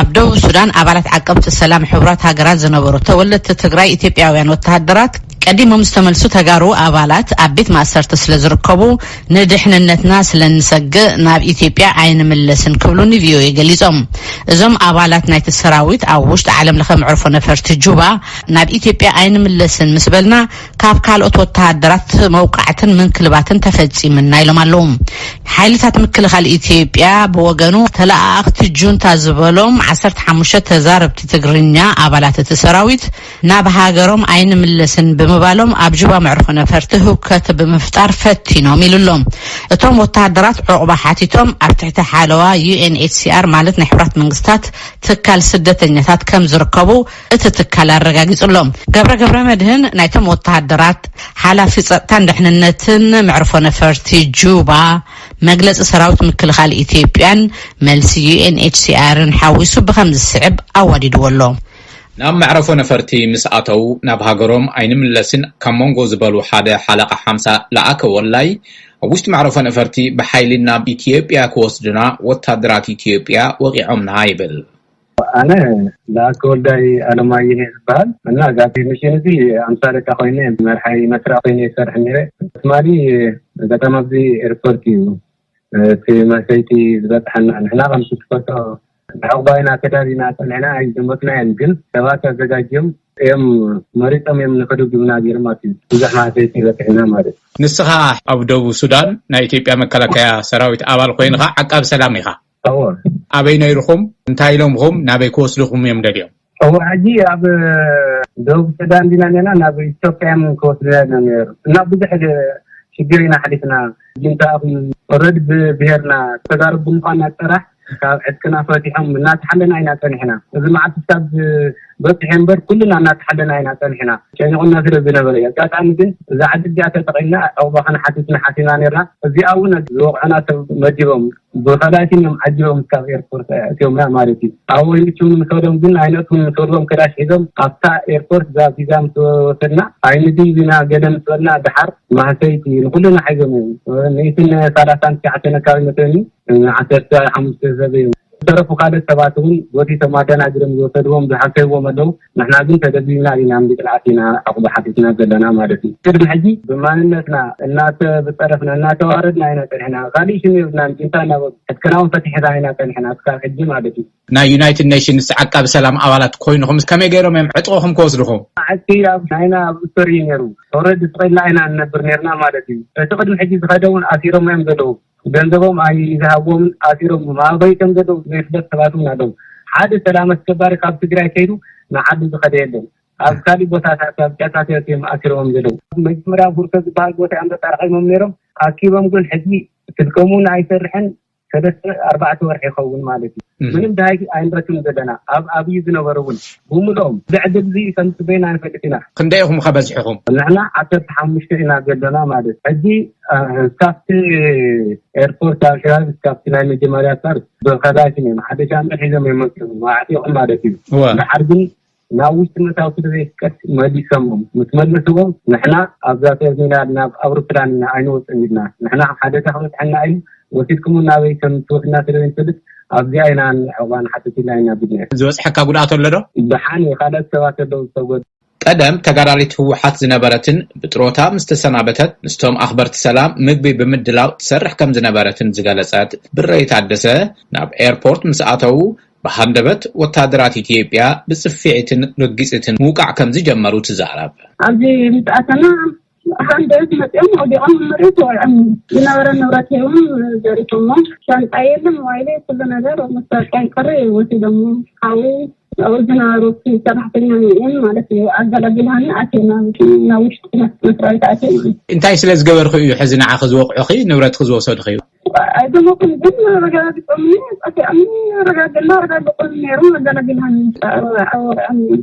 ኣብ ደቡብ ሱዳን ኣባላት ዓቀብቲ ሰላም ሕቡራት ሃገራት ዝነበሩ ተወለድቲ ትግራይ ኢትዮጵያውያን ወተሃደራት ቀዲሞም ዝተመልሱ ተጋሩ ኣባላት ኣብ ቤት ማእሰርቲ ስለ ዝርከቡ ንድሕንነትና ስለ እንሰግእ ናብ ኢትዮጵያ ኣይንምለስን ክብሉ ንቪኦኤ ገሊጾም። እዞም ኣባላት ናይቲ ሰራዊት ኣብ ውሽጢ ዓለም ለኸ መዕርፎ ነፈርቲ ጁባ ናብ ኢትዮጵያ ኣይንምለስን ምስ በልና ካብ ካልኦት ወተሃደራት መውቃዕትን ምንክልባትን ተፈጺምና ኢሎም ኣለዉ። ሓይልታት ምክልኻል ኢትዮጵያ ብወገኑ ተለኣኣኽቲ ጁንታ ዝበሎም ዓሰርተ ሓሙሽተ ተዛረብቲ ትግርኛ ኣባላት እቲ ሰራዊት ናብ ሃገሮም ኣይንምለስን ብምባሎም ኣብ ጁባ መዕርፎ ነፈርቲ ህውከት ብምፍጣር ፈቲኖም ኢሉ ኣሎ። እቶም ወተሃደራት ዑቕባ ሓቲቶም ኣብ ትሕቲ ሓለዋ ዩ ኤን ኤች ሲ ኣር ማለት ናይ ሕቡራት መንግስታት ትካል ስደተኛታት ከም ዝርከቡ እቲ ትካል ኣረጋጊጹ ኣሎ። ገብረ ገብረ መድህን ናይቶም ወተሃደራት ሓላፊ ጸጥታን ድሕንነትን መዕርፎ ነፈርቲ ጁባ መግለጺ ሰራዊት ምክልኻል ኢትዮጵያን መልሲ ዩ ኤን ኤች ሲ ኣርን ሓዊሱ ብኸም ዝስዕብ ኣዋዲድዎ ኣሎ። ናብ መዕረፎ ነፈርቲ ምስ ኣተው ናብ ሃገሮም ኣይንምለስን ካብ መንጎ ዝበሉ ሓደ ሓለቓ ሓምሳ ለኣከ ወላይ ኣብ ውሽጢ መዕረፎ ነፈርቲ ብሓይሊ ናብ ኢትዮጵያ ክወስድና ወታደራት ኢትዮጵያ ወቂዖምና ይብል። ኣነ ለኣከ ወልዳይ ኣለማየሁ ዝበሃል እና ጋዜ ሚሽን እዚ ኣምሳ ደቃ ኮይነ መርሓይ መስርዕ ኮይነ ይሰርሕ ነይረ። ትማሊ በጣም ኣብዚ ኤርፖርት እዩ እቲ መሰይቲ ዝበፅሐና። ንሕና ከምቲ ትፈልጦ ንዕቑባይና ተዳሊና ፀኒሕና ኣይዘመትናዮን፣ ግን ሰባት ኣዘጋጅዮም እዮም መሪፆም እዮም ንኸደጉምና ገይሮም ማለት እዩ። ብዙሕ መሰይቲ በፂሕና ማለት እዩ። ንስኻ ኣብ ደቡብ ሱዳን ናይ ኢትዮጵያ መከላከያ ሰራዊት ኣባል ኮይንኻ ዓቃብ ሰላም ኢኻ። እዎ። ኣበይ ነይርኹም? እንታይ ኢሎምኹም? ናበይ ክወስድኹም እዮም ደልዮም? እዎ፣ ሕጂ ኣብ ደቡብ ሱዳን ዲና ኔና ናብ ኢትዮጵያ እዮም ክወስድና ነይሩ እና ብዙሕ ሽግር ኢና ሓሊፍና። ጅንታ ኦረድ ብብሄርና ተጋሩ ብምዃንና ጥራሕ ካብ ዕጥቅና ፈቲሖም እናተሓለና ኢና ፀኒሕና። እዚ መዓልቲ ክሳብ በፂሐ እምበር ኩልና እናተሓለና ኢና ፀኒሕና። ጨኒቑና ስለ ዝነበረ እዩ። ኣጋጣሚ ግን እዛ ዕድል እዚኣ ተጠቒምና ዕቑባ ክንሓትት ንሓሲብና ነይርና። እዚኣ እውን ዝወቕዑና ሰብ መዲቦም ብኸላሽን እዮም ዓጂቦም ካብ ኤርፖርት ኣእትዮምና ማለት እዩ። ኣብ ወይልቹ ምስ ወደም ግን ኣይነእትውን ምስ ወደም ክላሽ ሒዞም ኣብታ ኤርፖርት እዛ ቪዛ ምስ ወሰድና ኣይንድይብና ገለ ምስ በልና ድሓር ማህሰይቲ ንኩልና ሓይዞም እዮም። ሚእትን ሰላሳን ትሽዓተን ኣካባቢ መሰኒ ዓሰርተ ሓሙሽተ ሰብ እዮም። ዝተረፉ ካልኦት ሰባት እውን ጎቲቶም ኣደናጊሮም ዝወሰድዎም ዝሓሰብዎም ኣለዉ። ንሕና ግን ተደቢብና ኢና፣ እምቢ ጥልዓት ኢና ዕቑባ ሓቲትና ዘለና ማለት እዩ። ቅድሚ ሕጂ ብማንነትና እናተብፀረፍና እናተዋረድና ኢና ፀኒሕና። ካሊእ ሽም የብልናን። ጅንታ እናበሉ ዕጥቅና እውን ፈቲሕና ኢና ፀኒሕና እስካብ ሕጂ ማለት እዩ። ናይ ዩናይትድ ኔሽንስ ዓቃቢ ሰላም ኣባላት ኮይንኹም ከመይ ገይሮም እዮም ዕጥቕኹም ክወስድኹም? ዓቂ ኣብ ናይና ኣብ ስቶሪ እዩ ነይሩ። ኦረዲ ስቕ ኢልና ኢና ንነብር ነይርና ማለት እዩ። እቲ ቅድሚ ሕጂ ዝኸደ እውን ኣሲሮም እዮም ዘለዉ። ገንዘቦም ኣይዝሃብዎምን ኣሲሮም ኣበይ ከም ዘለዉ ዘይፍለጥ ሰባት እውን ኣለዉ። ሓደ ሰላም ኣስከባሪ ካብ ትግራይ ከይዱ ንዓዱ ዝኸደ የለን። ኣብ ካሊእ ቦታታት ኣብ ጫካታት እዮም ኣሲሮም ዘለዉ። መጀመርያ ኣብ ሁርሶ ዝበሃል ቦታ እዮም ተጣርቂሞም ነይሮም። ኣኪቦም ግን ሕጂ ስልኮም እውን ኣይሰርሕን። ሰለስተ ኣርባዕተ ወርሒ ይኸውን ማለት እዩ። ምንም ደሃይ ኣይንረክብን ዘለና። ኣብ ኣብዩ ዝነበሩ እውን ብምልኦም ብዕድል እዚ ከም ዝበይና ንፈልጥ ኢና። ክንደይ ኢኹም ከ በዚሕኹም? ንሕና ዓሰርተ ሓሙሽተ ኢና ዘለና ማለት እዩ። ሕጂ እ፣ ካብቲ ኤርፖርት ኣብ ከባቢ ካብቲ ናይ መጀመርያ ፓርት ብከላሽን እዮም ሓደ ሻምበል ሒዞም እዮም መፅዮም ኣዕጢቖም ማለት እዩ። እወ። ድሓር ግን ናብ ውሽጢ ምእታው ስለ ዘይፍቀድ መሊሶምዎም። ምስ መለስዎም ንሕና ኣብዛ ተርሚናል ናብ ኣውሮፕላን ኢና ኣይንወፅን ኢልና። ንሕና ሓደጋ ክበፅሐና እዩ፣ ወሲድኩምና ናበይ ከም ትወስድና ስለ ዘይንፈልጥ ኣብዚኣ ኢና ዕቑባ ንሓትት ኢልና ኢና ቢልና። ዝበፅሐካ ጉድኣት ኣሎ ዶ? ደሓን እዩ፣ ካልኦት ሰባት ኣለዉ ዝተጎድኡ። ቀደም ተጋዳሊት ህወሓት ዝነበረትን ብጥሮታ ምስ ተሰናበተት ምስቶም ኣኽበርቲ ሰላም ምግቢ ብምድላው ትሰርሕ ከም ዝነበረትን ዝገለጸት ብረይ ታደሰ፣ ናብ ኤርፖርት ምስ ኣተዉ ብሃንደበት ወታደራት ኢትዮጵያ ብጽፍዒትን ርግጺትን ምውቃዕ ከም ዝጀመሩ ትዛረብ። ኣብዚ ምስ ኣተና ሃንደበት መጺኦም ኣውዲቖም መሬት ወቂዖም ዝነበረ ንብረት እውን ዘሪፎሞ። ሻንጣ የለ፣ ሞባይለይ፣ ኩሉ ነገር መሳርያይ ቀሪ ወሲዶሞ። ሓወይ ኣብኡ ዝነበሩ ሰራሕተኛ እዮም ማለት እዩ። ኣገላጊልሃኒ ኣትየና ናብ ውሽጢ መስሪያ ቤት ኣትየ ማለት እዩ። እንታይ ስለ ዝገበርኺ እዩ ሕዚ ንዓኺ ዝወቕዑኺ ንብረትኺ ዝወሰዱኺ? ኣይደመኹን ግን ኣረጋጊጾምኒ፣ ጠፊኦምኒ፣ ኣረጋግና ኣረጋግጦም ነይሮም፣ ኣገላጊልሃኒ።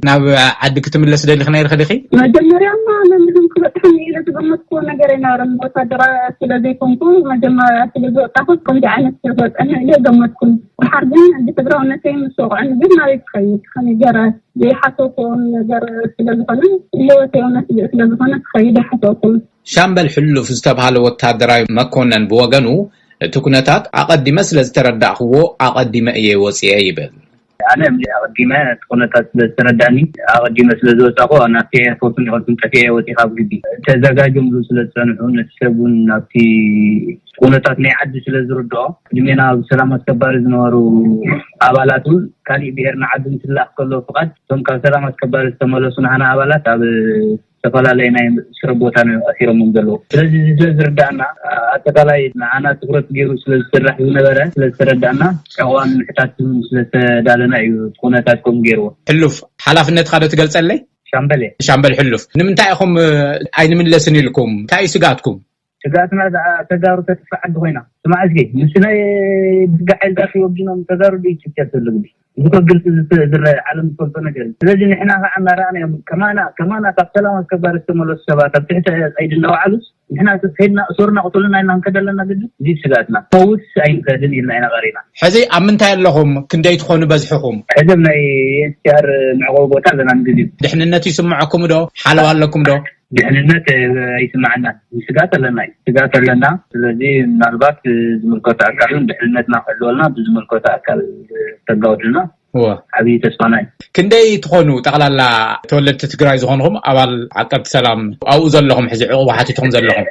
ናብ ዓዲ ክትምለስ ደሊኺ ነይርኺ ዲኺ? መጀመርያማ መምህም ክበጽሐኒ ኢለ ዝገመትኩ ነገር ኣይነበረን። ወታደራ ስለ ዘይኮንኩ መጀመርያ ስለ ዝወጣኹ ከምዚ ዓይነት ክገጥመኒ ኢለ ኣይገመትኩን። ድሓር ግን ብትግራውነተይ ምስ ወቕዑኒ ግን ናበይ ክኸይድ? ከመይ ገይረ ዘይሓሰብክዎ ነገር ስለ ዝኾነ፣ ህይወተይ እውን ኣስጊኡ ስለ ዝኾነ ክኸይድ ኣይሓሰብኩን። ሻምበል ሕሉፍ ዝተብሃለ ወታደራዊ መኮነን ብወገኑ፣ እቲ ኩነታት ኣቐዲመ ስለ ዝተረዳእክዎ ኣቐዲመ እየ ወጺኤ ይብል። ኣነ ኣቐዲመ እቲ ኩነታት ስለ ዝተረዳኒ ኣቐዲመ ስለ ዝወፃኹ ናብቲ ኤርፖርት ይኸልኩም ጠፊኤ ወፂ ካብ ግቢ ተዘጋጆም ዝብሉ ስለ ዝፀንሑ ነቲ ሰብ እውን ናብቲ ኩነታት ናይ ዓዲ ስለ ዝርድኦ ቅድሜና ኣብ ሰላም ኣስከባሪ ዝነበሩ ኣባላት እውን ካሊእ ብሄር ንዓዲ እንትላእ ከሎ ፍቓድ እቶም ካብ ሰላም ኣስከባሪ ዝተመለሱ ናህና ኣባላት ኣብ ዝተፈላለየ ናይ ስረ ቦታ እዮም ኣሲሮሞም ዘለዉ። ስለዚ እዚ ስለ ዝርዳእና ኣጠቃላይ ንዓና ትኩረት ገይሩ ስለ ዝስራሕ ዝነበረ ስለ ዝተረዳእና ዕቑባ ንምሕታት ስለዝተዳለና እዩ እቲ ኩነታት ከምኡ ገይርዎ። ሕሉፍ ሓላፍነትካ ዶ ትገልጸለይ? ሻምበል እየ። ሻምበል ሕሉፍ ንምንታይ ኢኹም ኣይንምለስን ኢልኩም እንታይ እዩ ስጋትኩም? ስጋትና ተጋሩ ተጥፍእ ዓዲ ኮይና ስማዕ እስኪ ምስ ናይ ብጋ ሓይልታት ወጊኖም ተጋሩ ዶ ይጭጨር ዘሎ ግዲ እዚ እኮ ግልፂ ዝረአ ዓለም ዝፈልጦ ነገር እዩ። ስለዚ ንሕና ከዓ እናረኣና እዮም ከማና ከማና ካብ ሰላም ኣስከባሪ ዝተመለሱ ሰባት ኣብ ትሕቲ ቀይዲ እናወዓሉስ ንሕና ከይድና እሰሩና ቅትሉና ኢልና ክንከድ ኣለና ግዲ እዚ ስጋትና። ፈውስ ኣይንከድን ኢልና ኢና ቀሪና። ሕዚ ኣብ ምንታይ ኣለኹም? ክንደይ ትኾኑ በዝሕኹም? ሕዚ ኣብ ናይ ኤንኤችሲኣር መዕቆቢ ቦታ ኣለና ንግዜኡ። ድሕንነት ይስምዐኩም ዶ? ሓለዋ ኣለኩም ዶ? ድሕንነት ኣይስምዓና። ስጋት ኣለና እዩ። ስጋት ኣለና። ስለዚ ምናልባት ዝምልከቶ ኣካል እውን ድሕንነትና ክሕልወልና ብዝምልከቶ ኣካል ተጋውድልና እወ። ዓብዪ ተስፋና እዩ። ክንደይ ትኾኑ ጠቕላላ ተወለድቲ ትግራይ ዝኾንኹም ኣባል ዓቀብቲ ሰላም ኣብኡ ዘለኹም ሕዚ ዕቑባ ሓቲትኩም ዘለኹም?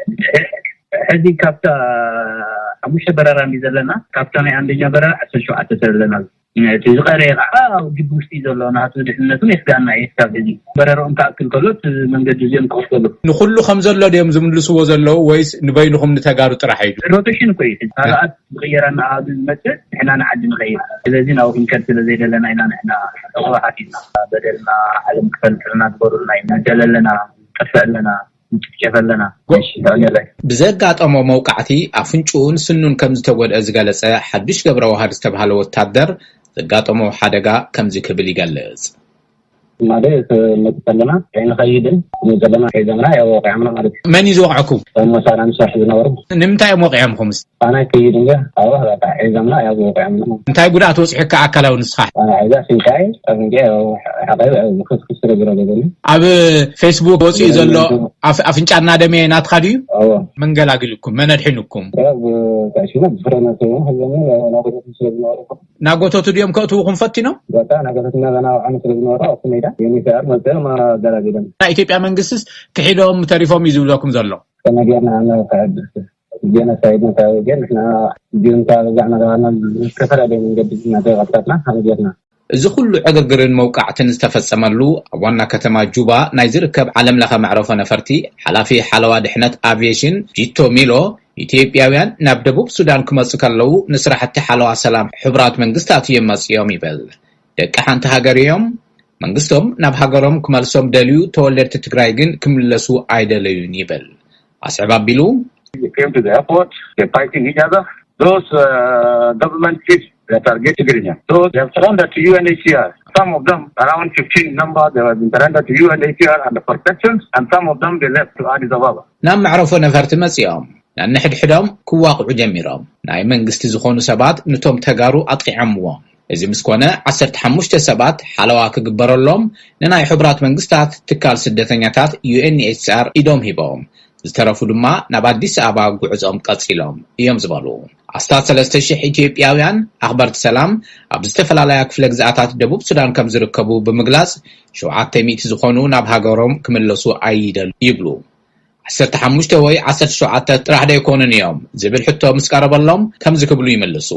ሕዚ ካብታ ሓሙሽተ በረራ እንዲ ዘለና ካብታ ናይ ኣንደኛ በረራ ዓሰርተ ሸውዓተ ሰብ ኣለና። እቲ ዝቐረየ ከዓ ኣብ ግቢ ውሽጢ እዩ ዘሎ ናቱ ድሕነቱን የስጋና እዩ ክሳብ ሕዚ በረርኦም ክኣክል ከሎ እቲ መንገዲ እዚኦም ክኸፈሉ ንኩሉ ከም ዘሎ ድዮም ዝምልስዎ ዘለዉ ወይስ ንበይንኹም ንተጋሩ ጥራሕ እዩ? ሮቴሽን እኮ እዩ ካልኣት ብቕየራ እናኣሃዱ ዝመፅእ ንሕና ንዓዲ ንኸይድ ስለዚ ናብኡ ክንከድ ስለ ዘይደለና ኢና ንሕና ዕቑባ ሓቲትና በደልና ዓለም ክፈልጥልና ግበሩልና ኢና ንደለ ኣለና ንጠፍእ ኣለና ንጭፍጨፍ ኣለና። ብዘጋጠሞ መውቃዕቲ ኣፍንጭኡን ስኑን ከም ዝተጎድአ ዝገለጸ ሓዱሽ ገብረዋህድ ዝተባህለ ወታደር ዘጋጠሞ ሓደጋ ከምዚ ክብል ይገልጽ። ማደ መፅእ ኣለና ከይንኸይድን ዘለና ሒዞምና ያው ወቂዖምና ማለት እዩ። መን እዩ ዝወቕዐኩም? እቶም መሳርያ ንሰርሕ ዝነበሩ። ንምንታይ እዮም ወቂዖምኹምስ? ኣነ ከይድ እንገ ኣብኡ በቃ ሒዞምና ያው ወቂዖምና። እንታይ ጉድኣት ወፂሑካ ኣካላዊ ንስኻ? ኣነ ሒዛ ኣፍንጫይ ኣፍንጫ ያው ሓቐይ ያው ክስክስ ስለ ዝረገዘኒ። ኣብ ፌስቡክ ወፂኡ ዘሎ ኣፍ- ኣፍንጫ እናደመየ ናትኻ ድዩ? ኣዎ መን ገላግልኩም? መን ኣድሒኑኩም? ያው ተዕሽና ብፍረ ናቸው ሒዞም ያው ናጎቶት ስለ ዝነበሩ ናጎተቱ ድዮም ከእትውኹም ፈቲኖም? በቃ ናጎቶትና ዘናውዓኑ ስለ ዝነበሩ ኣብቲ ሜዳ ዩኒሴፍ መፅኦም ኣገላጊሎም። ናይ ኢትዮጵያ መንግስትስ ክሒዶም ተሪፎም እዩ ዝብለኩም ዘሎ? ተነጊርና ንኸዕድስ ጀኖሳይድ ንኸብገር ንሕና ጁንታ በዛ እናተባህልና ብዝተፈላለየ መንገዲ እናተቐጥቀጥና ከመይ ጌርና እዚ ኩሉ ዕግርግርን መውቃዕትን ዝተፈጸመሉ ኣብ ዋና ከተማ ጁባ ናይ ዝርከብ ዓለም ለኸ መዕረፎ ነፈርቲ ሓላፊ ሓለዋ ድሕነት ኣቪዬሽን ጂቶ ሚሎ ኢትዮጵያውያን ናብ ደቡብ ሱዳን ክመጹ ከለዉ ንስራሕቲ ሓለዋ ሰላም ሕቡራት መንግስታት እዮም መጺኦም ይብል። ደቂ ሓንቲ ሃገር እዮም። መንግስቶም ናብ ሃገሮም ክመልሶም ደልዩ፣ ተወለድቲ ትግራይ ግን ክምለሱ ኣይደለዩን ይብል። ኣስዕብ ኣቢሉ፣ They came to the airport, they're fighting each other. Those uh, government chiefs that are getting Tigrinya, those they have surrendered to U N H C R. Some of them, around fifteen number, they have been surrendered to U N H C R under protection, and some of them they left to Addis Ababa. ናብ መዕረፎ ነፈርቲ መጺኦም፣ ነንሕድሕዶም ክዋቕዑ ጀሚሮም። ናይ መንግስቲ ዝኾኑ ሰባት ንቶም ተጋሩ ኣጥቒዖምዎም። እዚ ምስ ኮነ፣ ዓሰርተ ሓሙሽተ ሰባት ሓለዋ ክግበረሎም ንናይ ሕቡራት መንግስታት ትካል ስደተኛታት ዩ ኤን ኤች ሲ ኣር ኢዶም ሂቦም። ዝተረፉ ድማ ናብ ኣዲስ ኣበባ ጉዕዞኦም ቀጺሎም እዮም ዝበሉ ኣስታት ሰለስተ ሽሕ ኢትዮጵያውያን ኣኽበርቲ ሰላም ኣብ ዝተፈላለያ ክፍለ ግዝኣታት ደቡብ ሱዳን ከም ዝርከቡ ብምግላጽ፣ ሸውዓተ ሚእቲ ዝኾኑ ናብ ሃገሮም ክምለሱ ኣይደሉ ይብሉ። ዓሰርተ ሓሙሽተ ወይ ዓሰርተ ሸውዓተ ጥራሕ ዶ ኣይኮኑን እዮም ዝብል ሕቶ ምስ ቀረበሎም ከምዚ ክብሉ ይምልሱ።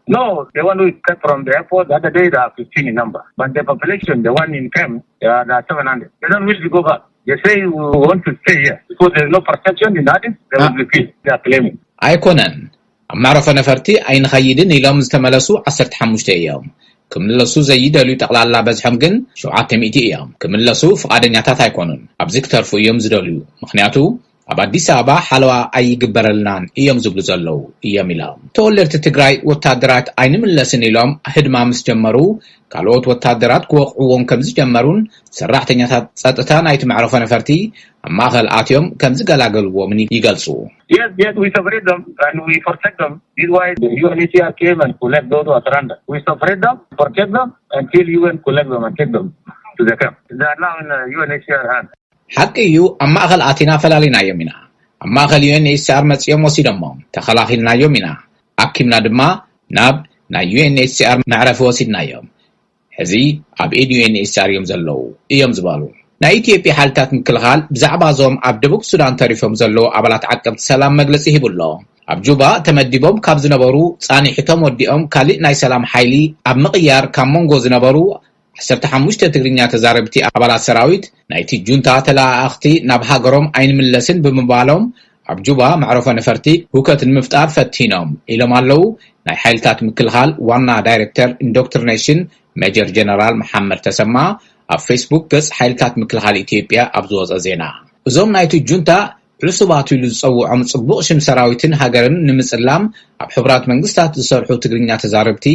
No, the one who escaped from the airport the other day, they are fifteen in number. But the population, the one in camp, they are, they are seven hundred. They don't wish to go back. They say we want to stay here because there is no protection in Addis. They will be killed. They are claiming. ኣይኮነን። ኣብ መዕረፎ ነፈርቲ ኣይንኸይድን ኢሎም ዝተመለሱ ዓሰርተ ሓሙሽተ እዮም። ክምለሱ ዘይደልዩ ጠቕላላ በዝሖም ግን ሸውዓተ ሚእቲ እዮም። ክምለሱ ፍቓደኛታት ኣይኮኑን። ኣብዚ ክተርፉ እዮም ዝደልዩ። ምኽንያቱ ኣብ ኣዲስ ኣበባ ሓለዋ ኣይግበረልናን እዮም ዝብሉ ዘለዉ እዮም ኢሎም። ተወለድቲ ትግራይ ወታደራት ኣይንምለስን ኢሎም ህድማ ምስ ጀመሩ ካልኦት ወታደራት ክወቕዕዎም ከም ዝጀመሩን ሰራሕተኛታት ጸጥታ ናይቲ መዕረፎ ነፈርቲ ኣብ ማእኸል ኣትዮም ከም ዝገላገልዎምን ይገልጹ። Yes, yes, we separate them and we protect them. This is why the U N H C R came and collect those who are surrendered. We separate them, protect them until U N collect them and take them to the camp. They are now in uh, U N H C R hand. ሓቂ እዩ፣ ኣብ ማእኸል ኣቲና ፈላሊናዮም ኢና። ኣብ ማእኸል ዩ ኤን ኤች ሲ ኣር መጺኦም ወሲዶሞም፣ ተኸላኺልናዮም ኢና። ኣኪምና ድማ ናብ ናይ ዩ ኤን ኤች ሲ ኣር መዕረፊ ወሲድናዮም። ሕዚ ኣብ ኢድ ዩ ኤን ኤች ሲ ኣር እዮም ዘለዉ እዮም ዝበሉ ናይ ኢትዮጵያ ሓይልታት ምክልኻል ብዛዕባ እዞም ኣብ ደቡብ ሱዳን ተሪፎም ዘለዉ ኣባላት ዓቀብቲ ሰላም መግለፂ ሂቡ ኣሎ። ኣብ ጁባ ተመዲቦም ካብ ዝነበሩ ፃኒሕቶም ወዲኦም ካልእ ናይ ሰላም ሓይሊ ኣብ ምቕያር ካብ መንጎ ዝነበሩ ዓሰርተ ሓሙሽተ ትግርኛ ተዛረብቲ ኣባላት ሰራዊት ናይቲ ጁንታ ተለኣኣኽቲ ናብ ሃገሮም ኣይንምለስን ብምባሎም ኣብ ጁባ መዕረፎ ነፈርቲ ሁከት ንምፍጣር ፈቲኖም ኢሎም ኣለዉ ናይ ሓይልታት ምክልኻል ዋና ዳይሬክተር ኢንዶክትሪኔሽን ሜጀር ጀነራል መሓመድ ተሰማ ኣብ ፌስቡክ ገጽ ሓይልታት ምክልኻል ኢትዮጵያ ኣብ ዝወጸ ዜና። እዞም ናይቲ ጁንታ ዕሱባት ኢሉ ዝጸውዖም ጽቡቕ ሽም ሰራዊትን ሃገርን ንምጽላም ኣብ ሕቡራት መንግስታት ዝሰርሑ ትግርኛ ተዛረብቲ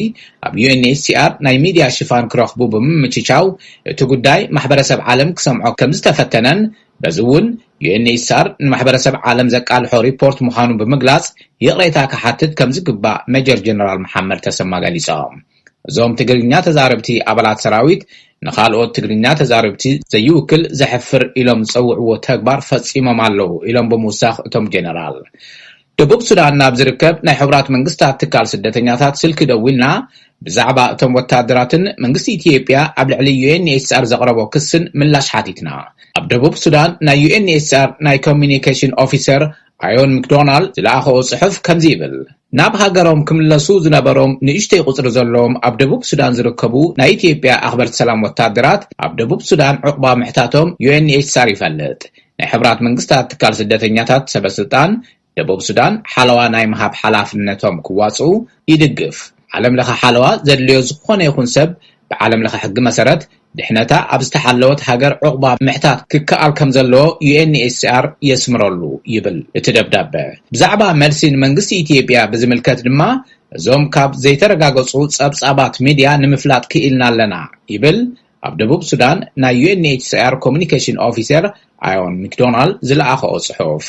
ኣብ ዩ ኤን ኤች ሲ ኣር ናይ ሚድያ ሽፋን ክረኽቡ ብምምችቻው እቲ ጉዳይ ማሕበረሰብ ዓለም ክሰምዖ ከም ዝተፈተነን በዚ እውን ዩ ኤን ኤች ሲ ኣር ንማሕበረሰብ ዓለም ዘቃልሖ ሪፖርት ምዃኑ ብምግላጽ ይቕሬታ ክሓትት ከም ዝግባእ ሜጀር ጀነራል መሓመድ ተሰማ ገሊጾም። እዞም ትግርኛ ተዛረብቲ ኣባላት ሰራዊት ንኻልኦት ትግርኛ ተዛረብቲ ዘይውክል ዘሕፍር ኢሎም ዝጸውዕዎ ተግባር ፈጺሞም ኣለዉ ኢሎም ብምውሳኽ እቶም ጀነራል ደቡብ ሱዳን ናብ ዝርከብ ናይ ሕቡራት መንግስታት ትካል ስደተኛታት ስልኪ ደዊልና ብዛዕባ እቶም ወታደራትን መንግስቲ ኢትዮጵያ ኣብ ልዕሊ ዩ ኤን ኤች ሲ ኣር ዘቕረቦ ክስን ምላሽ ሓቲትና። ኣብ ደቡብ ሱዳን ናይ ዩ ኤን ኤች ሲ ኣር ናይ ኮሚኒኬሽን ኦፊሰር ኣዮን ምክዶናልድ ዝለኣኸኦ ጽሑፍ ከምዚ ይብል። ናብ ሃገሮም ክምለሱ ዝነበሮም ንእሽተይ ቁጽሪ ዘለዎም ኣብ ደቡብ ሱዳን ዝርከቡ ናይ ኢትዮጵያ ኣኽበርቲ ሰላም ወታደራት ኣብ ደቡብ ሱዳን ዕቑባ ምሕታቶም ዩ ኤን ኤች ሲ ኣር ይፈልጥ። ናይ ሕቡራት መንግስታት ትካል ስደተኛታት ሰበስልጣን ደቡብ ሱዳን ሓለዋ ናይ ምሃብ ሓላፍነቶም ክዋፅኡ ይድግፍ። ዓለም ለኸ ሓለዋ ዘድልዮ ዝኾነ ይኹን ሰብ ብዓለም ለኸ ሕጊ መሰረት ድሕነታ ኣብ ዝተሓለወት ሃገር ዕቑባ ምሕታት ክከኣል ከም ዘለዎ ዩ ኤን ኤች ሲ ኣር የስምረሉ ይብል እቲ ደብዳበ። ብዛዕባ መልሲ ንመንግስቲ ኢትዮጵያ ብዝምልከት ድማ እዞም ካብ ዘይተረጋገፁ ፀብፃባት ሚድያ ንምፍላጥ ክኢልና ኣለና ይብል ኣብ ደቡብ ሱዳን ናይ ዩ ኤን ኤች ሲ ኣር ኮሚኒኬሽን ኦፊሰር ኣዮን ሚክዶናልድ ዝለኣኸኦ ፅሑፍ።